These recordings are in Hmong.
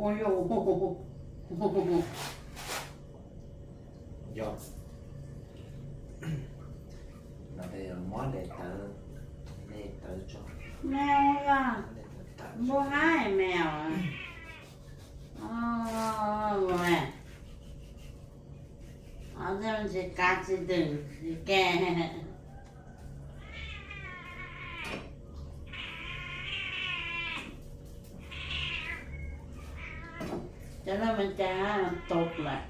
Ua yog, no muab daim tawv, daim tawv tso. Npua haib me os. Ntsis kav tsis twm tsis ke. Cov no mas cas tau lawm.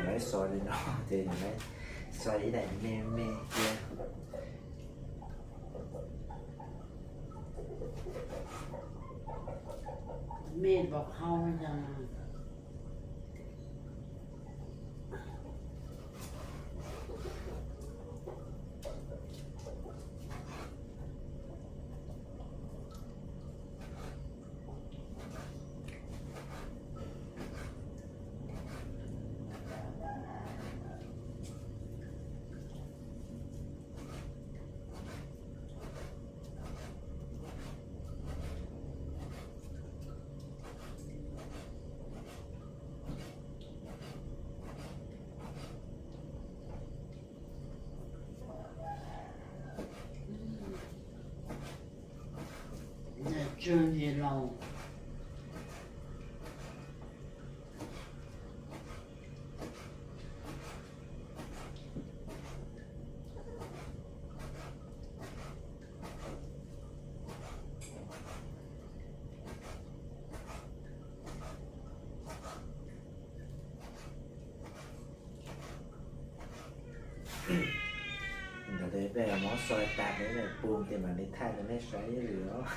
Lawv xo li no ces lawv xo ib daim me me thiab. Me npaum hau no. Tsw ntsis laus. Ntawd peb muab xo tas peb pum ces mam li thaij rau nej saib li os.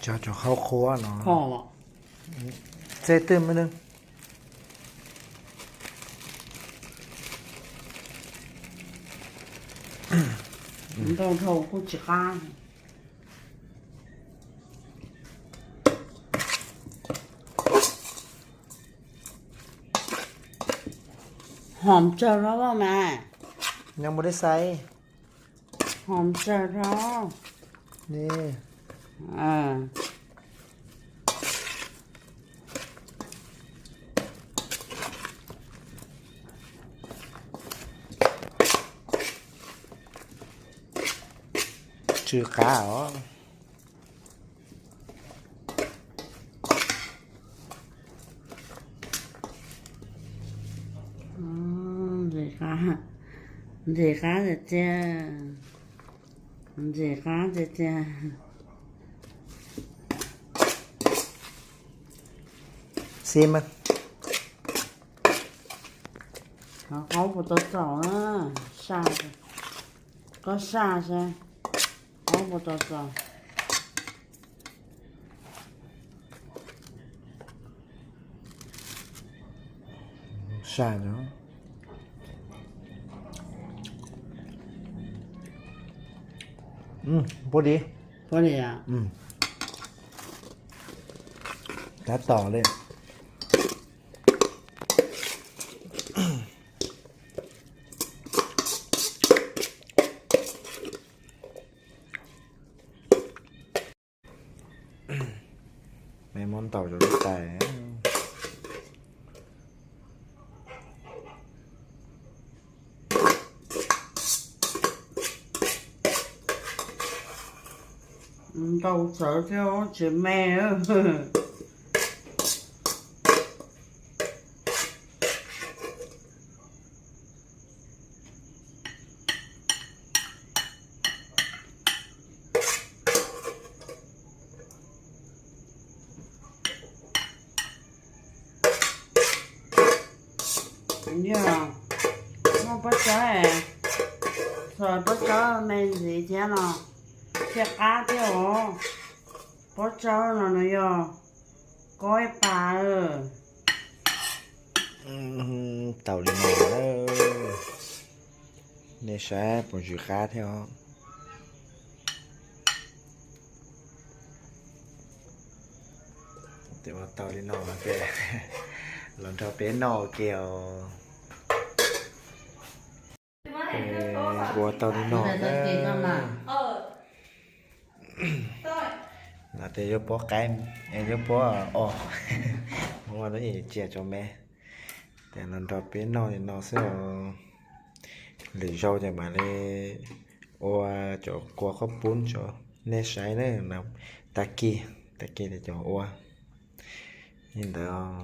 Cov cov qhaub qhuab no. Txej twg me neeg? Ntau dhau kuj tsis qab. Hom tsawg hlo mas. Nyob mus dej xaiv. Hom tsawg hlo. Tsw qab os. Ntxim qab tiag tiag, ntxim qab tiag tiag. Xib mas. Qaub puas tau txaus na? Saj, koj saj saib, qaub puas tau txaus. Saj no. Puab di. Puab di a? Tab tom li. Muab ntaus rau lub tais. Tau txawv thiab tsis me. Yog muaj pob tsawb, txhua pob tsawb me ntxiv thiab no, thiaj qab thiab os. Pob tsawb no nws yog kob ib pas. Tau li no na. Nej saib puas ntsis qab thiab os. Ces ua tau li no ces los nrog peb noj ua ke os. Ua tau li no na. Lam tias yuav pob qaib, yuav pob os, ua no cia tso me. Ces los nrog peb noj li no xwb os. Lwm zaug ces mam li ua cov kua qaub pub rau nej saib na. Tag kis, tag kis ces cov ua li ntawd.